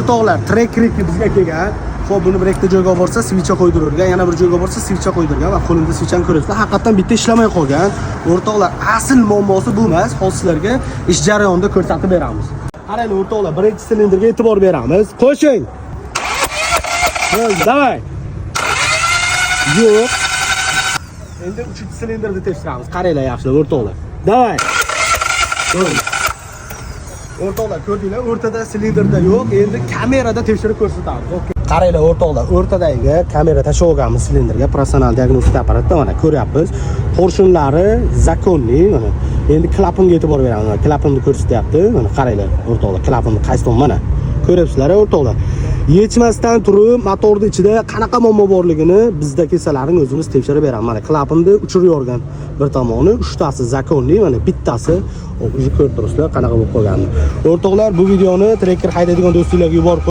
O'rtoqlar, Tracker bizga kelgan. Xo'p, buni bir ikkita joyga olib borsa, свеча qo'ydirilgan, yana bir joyga borsa, свеча qo'ydirgan va qo'limda свеча ni ko'rasizlar. Haqiqatdan bitta ishlamay qolgan. O'rtoqlar, asl muammosi bu emas. Hozir sizlarga ish jarayonida ko'rsatib beramiz. Qaranglar, o'rtoqlar, birinchi silindrga e'tibor beramiz. Qo'shing. Bo'ldi, давай. Yo'q. Endi uchinchi silindrni tekshiramiz. Qaranglar yaxshilab, o'rtoqlar. Давай. Bo'ldi. O'rtoqlar, ko'rdinglar, o'rtada silindrda yo'q. Endi kamerada tekshirib ko'rsatamiz. Okey. Qaranglar, o'rtoqlar, o'rtadagi kamera tashlab olganmiz silindrga, professional diagnostika apparatda mana ko'ryapmiz. Поршень lari законный mana. Endi klapanga e'tibor beramiz. Mana klapanni ko'rsatyapti. Mana qaranglar, o'rtoqlar, klapanni qaysi tomon mana. Ko'ryapsizlar, o'rtoqlar. Yechmasdan turib motorni ichida qanaqa muammo borligini bizda kelsalaring o'zimiz tekshirib beramiz. Mana klapanni uchirib yuborgan bir tomoni, uchtasi законный, mana bittasi уже ko'rib turibsizlar qanaqa bo'lib qolganini. O'rtoqlar, bu videoni Tracker haydaydigan do'stlarga yuborib